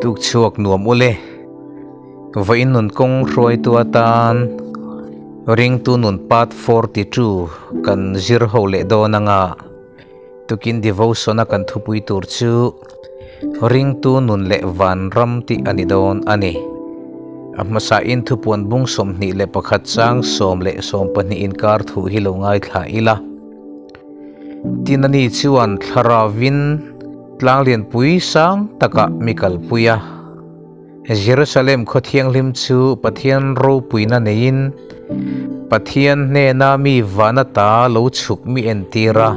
Tuk chhuak nuam ule. Vawiin nun kawng hruaitu atan ringtu nun part 42 kan zir ho leh dawn anga tukin devotion a kan thupui tur chu ringtu nun leh vanram tih a ni dawn a ni. A hmasain thupuan bung 21 chang 10 leh 12 inkar thu hi lo ngaithla ila. Tin ani chuan thlaravin tlang lianpui sang takah mi kalpui a. Jerusalem khaw thianghlim chu Pathian ropuina neiin Pathian hnena mi vana ta lo chhuk mi entir a.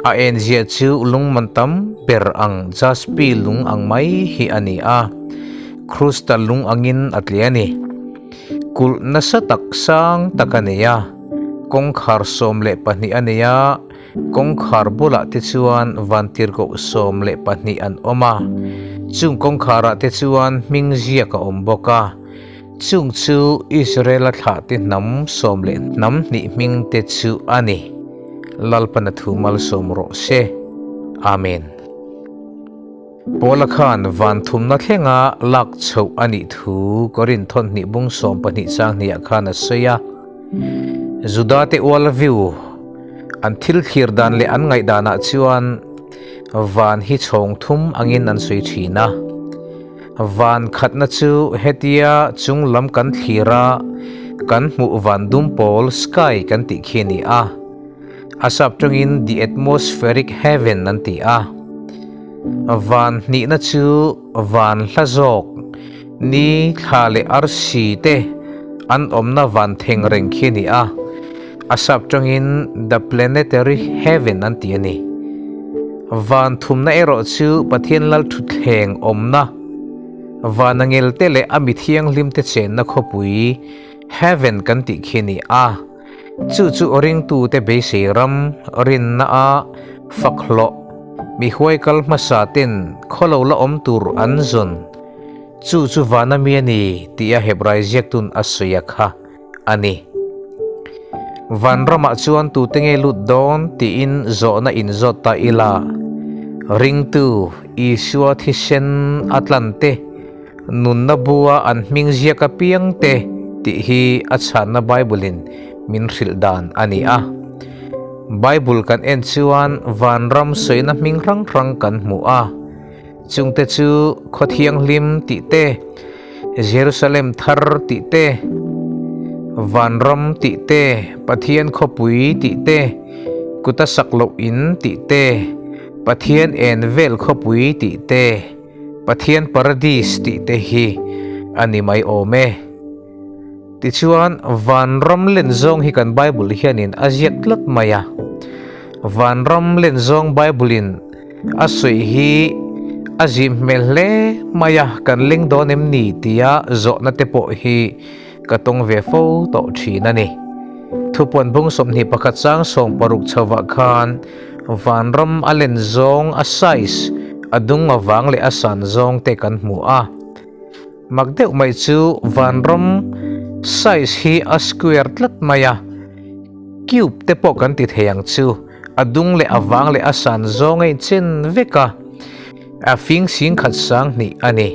A enzia chu lungman tam ber ang jaspi lung ang mai hi a ni a, krustal lung angin a tle a ni. Kulh nasa tak sang tak a nei a, kawngkhar 12 a nei a, kawngkhar bulah te chuan vantirhkoh 12 an awm a, chung kawngkharah te chuan hming ziak a awm bawk a, chung chu Israel-a thlah te hnam sawm leh hnam hnih hming te chu a ni. Lalpan a thu malsawm rawh se. Amen. Paula khan van thumna thlenga lak chhoh a nih thu Korinth thawn hnih bung 12 chang hniah khan a sawi a. Juda te ual view an thil thlir dan leh an ngaihdanah chuan van hi chhawng thum angin an sawi thin a. Van khatna chu hetia chung lam kan thlir a, kan hmuh van dum pawl sky kan tih khi a ni a. A sap tawngin the atmospheric heaven an ti a. Van hnihna chu van hla zawk ni thla leh arsi te an awmna van theng reng khi a ni a. A sap tawngin the planetary heaven an ti a ni. Van thumna erawh chu Pathian lal thutthleng awmna, van angel te leh a mi thianghlim te chenna khawpui heaven kan tih khi a ni a. Chu chu ringtute beisei ram rinna a fak hlawh mi huai kal hmasa ten khawlo la awm tur an zawn. Chu chu vana mi a ni tih a Hebrai ziaktun a sawi a kha a ni. Van ramah chuan tute nge lut dawn tiin zawhna inzawt ta ila, ringtu Isua thisen a tlan te, nunna bua an hming ziak apiang te tih hi a chhanna Bible-in min hrilh dan a ni a. Bible kan en chuan vanram sawina hming hrang hrang kan hmu a, chungte chu khaw thianghlim tih te, Jerusalem thar tih te, vanram tih te, Pathian khawpui tih te, kuta sak loh in tih te, Pathian en vel khawpui tih te, Pathian paradis tih te hi a ni mai awm e. Tichuan, vanram len zawng hi kan Bible hianin a ziak tlat mai a. Vanram len zawng Bible-in a sawi hi a zim hmel hle mai a, kan leng dawn em ni tia zawhna te pawh hi ka tawng ve fo tawh thin a ni. Thupuan bung 21 chang 60 chhovah khan vanram a len zawng a size a dung avang leh a san zawng te kan hmu a. Mak deuh mai chu vanram size hi a square tlat mai a, cube te pawh kan ti thei ang chu, a dung leh a vang leh a san zawng a inchen vek a, a fing sing khat sang hnih a ni.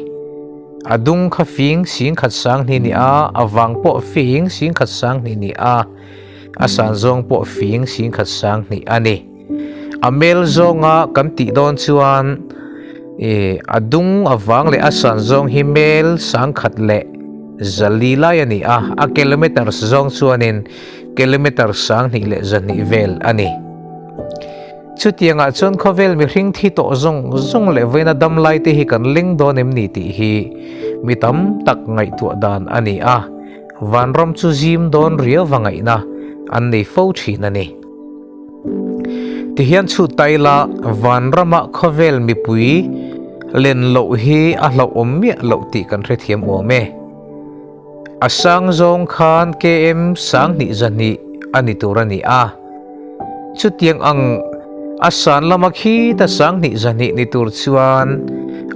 A dung kha fing sing khat sang hnih ni a, a vang pawh fing sing khat sang hnih ni a, a san zawng pawh fing sing khat sang hnih a ni. A mel zawnga kan tih dawn chuan e a dung a vang leh a san zawng hi mel sang khat leh zali lai a ni a, a kilometers zawng chuanin kilometer sang hnih leh zahnih vel a ni. Chutiangah chuan khawvel mihring thi tawh zawng zawng leh vawiina dam lai te hi kan leng dawn em ni tih hi mi tam tak ngaihtuah dan a ni a, vanram chu zim dawn riau va ngaihna an nei fo thin a ni. Tihian chhut ta ila vanrama khawvel mipui len loh hi a hlauhawm miah loh tih kan hrethiam awm e. A sang zawng khan km sang hnih zahnih a ni tur a ni a. Chutiang ang a san lama khita sang hnih zahnih ni tur chuan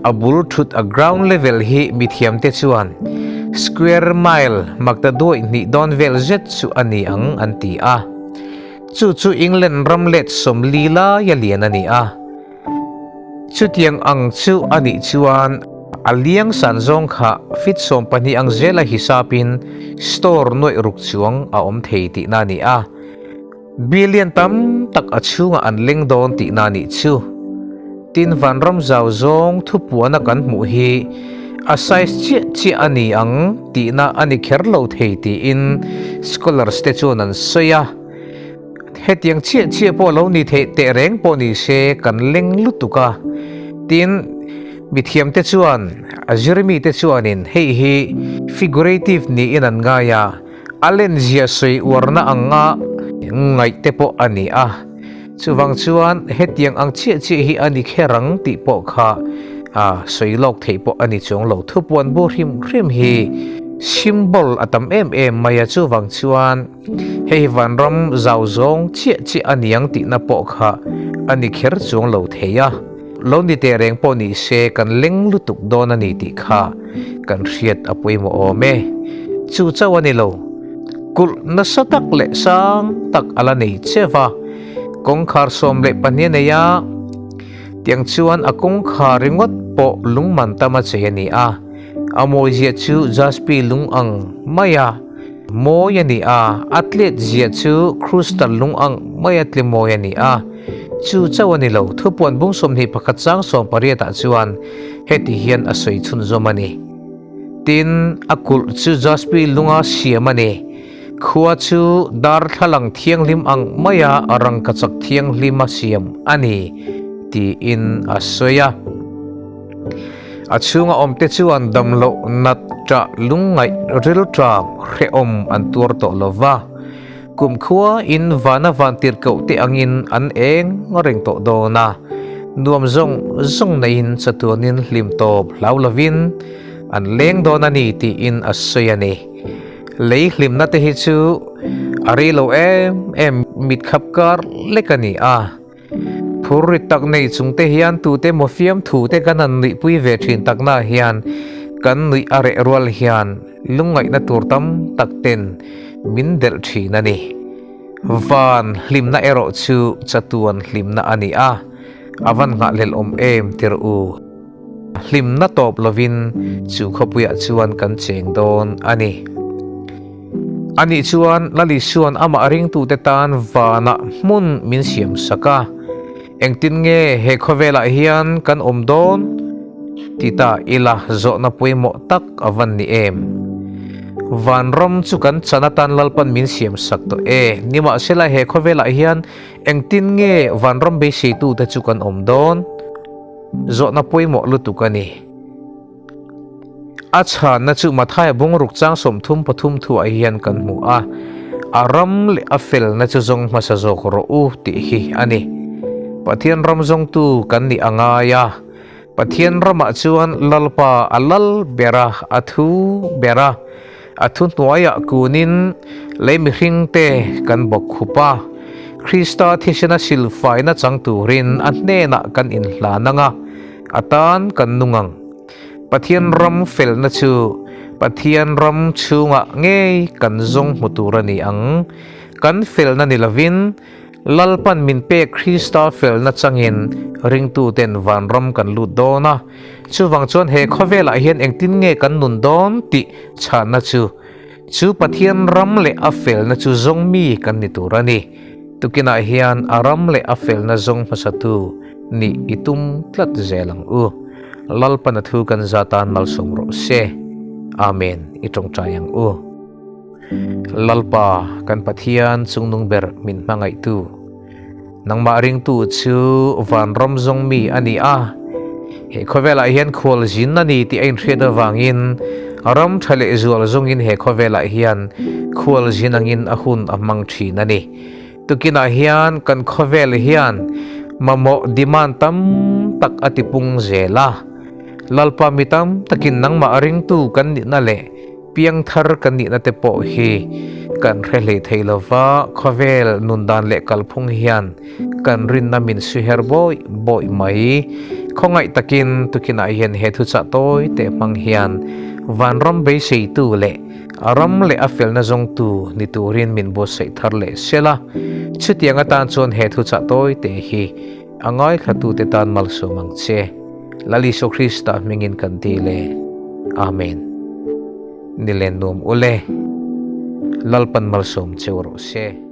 a bul thut a ground level hi mithiamte chuan square mile makta duai hnih dawn vel zet chu a ni ang an ti a. Chu chu England ram let 40 lai a lian a ni a. Chutiang ang chu a nih chuan. A liang san zawng kha feet 12 ang zela hisapin store nuaih ruk chuang a awm thei tihna a ni a. Billion tam tak a chhungah an leng dawn tihna a nih chu. Tin vanram zau zawng thupuana kan hmuh hi a size chiah chiah a ni ang tihna a ni kher lo thei tiin scholars te chuan an sawi a. Hetiang chiah chiah pawh lo ni theih teh reng pawh ni se kan leng lutuk a. Tin mithiam te chuan a zirmi te chuanin hei hi figurative niin an ngai a. A lenzia sawi uarna anga ngaih te pawh a ni a, chuvang chuan hetiang ang chiah chiah hi a ni kher ang tih pawh kha a sawi lawk theih pawh a ni chuang lo. Thupuan bu hrim hrim hi symbol a tam em em mai a, chuvang chuan hei hi vanram zau zawng chiah chiah a ni ang tihna pawh kha a ni kher chuang lo thei a. Lo ni teh reng pawh ni se kan leng lutuk dawn a ni tih kha kan hriat a pawimawh awm e. Chu chauh a ni lo. Kulh nasa tak leh sang tak a la nei che va. Kawngkhar 12 a nei a, tiang chuan a kawngkhar ringawt pawh lungman tam a chei a ni a. A mawizia chu jaspi lung ang mai a mawi a ni a, a tlet zia chu crystal lung ang mai a tle mawi a ni a. Chu chauh a ni lo, thupuan bung 21 chang 18 ah chuan heti hian a sawi chhunzawm a ni. Tin, a kulh chu jaspi lunga siam a ni. Khua chu darthlalang thianghlim ang maia rangkachak thianghlima siam a ni, tiin a sawi a. A chhunga awmte chuan damloh nat ṭah lungngaih rilṭam hrehawm an tuar tawh lo va, kumkhua in vana vantirhkoh te angin an eng reng tawh dawn a, nuam zawng zawng neiin chatuanin hlim tawp hlau lovin an leng dawn a ni tiin a sawi a ni. Lei hlimna te hi chu a rei lo em em mit khap kar lek a ni a. Phur rit tak nei chung te hian tute maw fiamthu te kan han nuihpui ve thin takna hian kan nuih a reh rual hian lungngaihna tur tam tak ten min delh thin a ni. Van hlimna erawh chu chatuan hlimna a ni a, a van nghahhlelh awm em tir u. Hlimna tawp lovin chu khawpuiah chuan kan cheng dawn a ni. Ani chuan Lal Isua'n amah ringtute tan vanah hmun min siam sak a, engtin nge he khawvelah hian kan awm dawn ti ta ila zawhna pawimawh tak a van ni em? Vanram chu kan chan atan Lalpan min siam sak tawh e, nimahsela he khawvelah hian engtin nge vanram beiseitute chu kan awm dawn? Zawhna pawimawh lutuk a ni. A chhanna chu Mathaia bungruk chang 33 thuah hian kan hmu a, A ram leh a felna chu zawng hmasa zawk rawh u tih hi a ni. Pathian ram zawngtu kan nih a ngai a, Pathian ramah chuan Lalpa a lal ber a, a thu ber a, A thuhnuaiah kunin lei mihringte kan bawk khup a, Krista thisena silfaina chang turin a hnenah kan inhlan ang a, a tan kan nung ang. Pathian ram felna chu Pathian ram chhungah ngei kan zawng hmu tur a ni ang. Kan felna ni lovin, Lalpan min pek Krista felna changin ringtuten vanram kan lut dawn a, chuvang chuan he khawvelah hian engtin nge kan nun dawn tih chhanna chu chu Pathian ram leh a felna chu zawng mi kan ni tur a ni. Tukinah hian a ram leh a felna zawng hmasatu nih i tum tlat zel ang u. Lalpan a thu kan za tan malsawm rawh se. Amen. I tawngtai ang u. Lalpa, kan Pathian chungnung ber min hmangaihtu. Nangmah ringtu chu vanram zawng mi a ni a, he khawvelah hian khualzin a ni tih a inhriat avangin ram tha leh zual zawngin he khawvelah hian khualzin angin a hun a hmang thin a ni. Tukinah hian kan khawvel hian mamawh demand tam tak a tipung zel a. Lalpa mi tam takin nangmah ringtu kan nihna leh Piangthar kan nihna te pawh hi kan hre hlei thei lo va, khawvel nun dan leh kalphung hian kan rinna min suiher bawih bawih mai. Khawngaih takin tukinah hian he thuchah tawi teh hmang hian vanram beiseitu leh a ram leh a felna zawngtu ni turin min buatsaih thar leh sela. Chutiang atan chuan he thuchah tawi teh hi a ngaithlatute tan malsawm ang che. Lal Isua Krista hmingin kan dil e. Amen. Nilen nuam ule. Lalpan malsawm cheu rawh se.